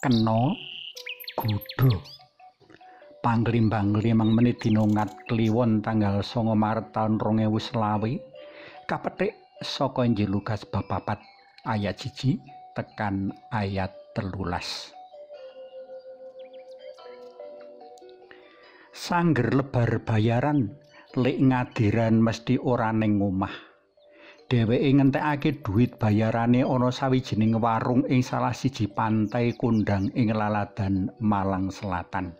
Kena Gudha. Panglimbang 5 menit dina Ngat Kliwon tanggal 9 Maret taun 2020 kapetik saka Injil Lukas bab 4 ayat 1 tekan ayat 13. Sangger lebar bayaran lek ngadiran mesti ora ning omah. Dheweke ngentekake dhuwit bayarane ana sawijining warung ing salah siji pantai kondang ing Laladan, Malang Selatan.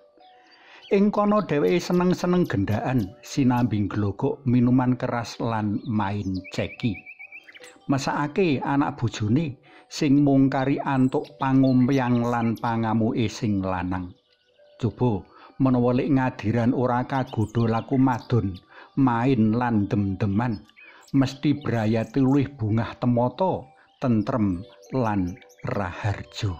Ing kono dheweke seneng-seneng gendaan sinambi nglogok minuman keras lan main ceki. Mesakake anak bojone sing mung kari antuk pangombyang lan pangamuke sing lanang. Coba menawa lek ngadiran ora kagodha laku madon, main lan dem-deman, mesti brayate luwih bungah temata, tentrem lan raharjo.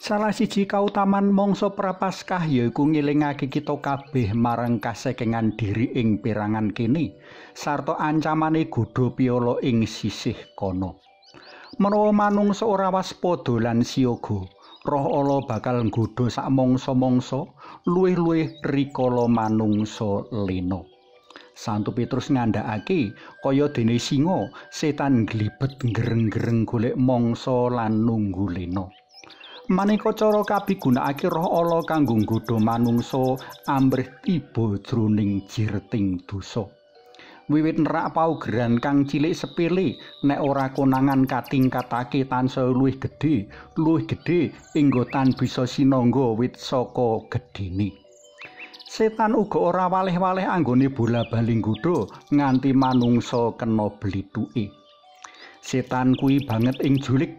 Salah siji kautaman mangsa Prapaskah yaiku ngelingake kita kabeh marang kasekengan diri ing perangan kene sarta ancamane godha piala ing sisih kono. Menawa manungsa ora waspada lan siaga, roh ala bakal nggodha sak mangsa-mangsa luwih-luwih rikala manungsa lena. Santo Petrus ngandhakake kaya dene singa, setan glibet gereng-gereng golek mangsa lan nunggu lena. Maneka cara kapigunakake roh ala kanggo nggodha manungsa amrih tiba jroning jirting dosa. Wiwit nerak paugeran kang cilik sepele nek ora konangan katingkatake tansaya luwih gedhe enggo tan bisa sinangga wit saka gedhene. Setan uga ora waleh-waleh anggone bola-bali nggodha nganti manungsa kena blithuke. Setan kuwi banget ing julik.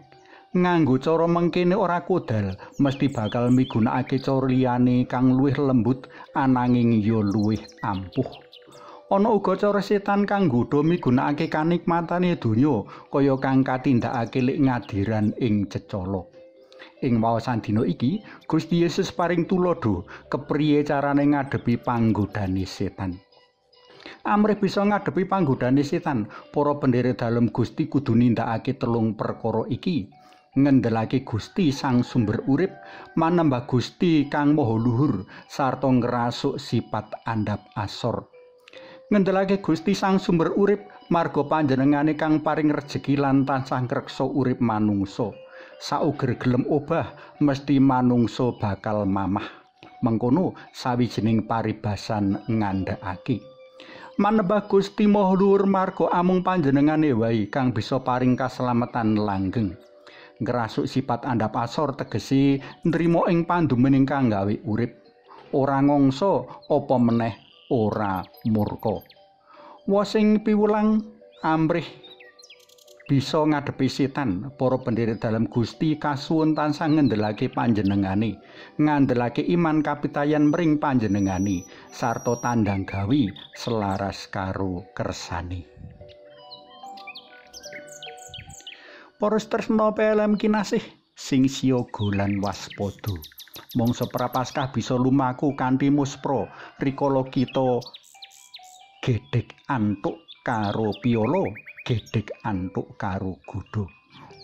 Nganggo cara mengkene ora kodal, mesti bakal migunakake cara liyane kang luwih lembut ananging ya luwih ampuh. Ana uga cara setan kang nggodha migunakake kanikmatane donya kaya kang katindakake lek ngadiran ing cecala. Ing waosan dina iki, Gusti Yesus paring tuladha kepriye carane ngadepi panggodane setan. Amrih bisa ngadepi panggodane setan, para pendherek dalem Gusti kudu nindakake telung perkara iki. Ngendelake Gusti sang sumber urip, manembah Gusti kang maha luhur, sarta ngrasuk sifat andhap asor. Ngendelake Gusti sang sumber urip, marga panjenengane kang paring rejeki lan tansah ngreksa urip manungsa. Sauger gelem obah, mesti manungsa bakal mamah. Mengkono sawijining paribasan ngandhakake. Manembah Gusti maha luhur marga amung panjenengane wae kang bisa paring kaslametan langgeng. Ngrasuk sifat andhap asor tegese nrimo ing pandumen ingkang gawe urip, ora ngongso apa meneh ora murka. Wosing piwulang amrih bisa ngadepi setan, para pendherek dalem Gusti kasuwun tansah ngendelake panjenengane, ngandelake iman kapitayan mring panjenengane sarta tandang gawe selaras karo kersane. Para tresna PLM kinasih sing siaga lan waspada. Mangsa Prapaskah bisa lumaku kanthi muspra rikala kita gedhek antuk karo piala, gedhek antuk karo godha.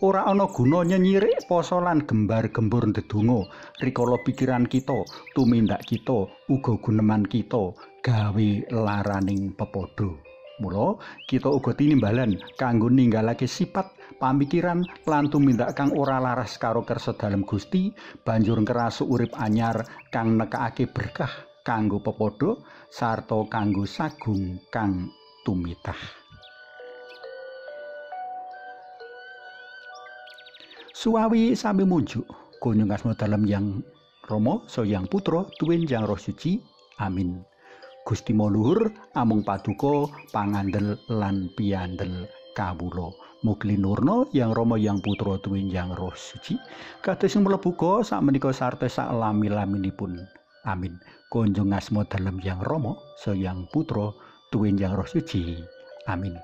Ora ana guna nyenyirik poso lan gembar-gembur ndedonga rikala pikiran kita, tumindak kita, uga guneman kita gawe laraning pepadha. Mula kita uga tinimbalan kanggo ninggalake sifat, pamikiran lan tumindak kang ora laras karo kersa dalem Gusti, banjur ngrasuk urip anyar kang nekakake berkah kanggo pepadha sarta kanggo sagung kang tumitah. Suwawi sami munjuk kunjung asma dalem Yang Rama, Sang Putra, tuwin Yang Roh Suci. Amin. Gusti Maha Luhur amung paduka pangandel lan piandel kawula. Mugi nurna Yang Rama, Yang Putra, tuwin Yang Roh Suci kados sing mlebu uga sakmenika sarta sak lami-laminipun. Amin. Kunjung asma dalem Yang Rama, Sang Putra, tuwin Yang Roh Suci. Amin.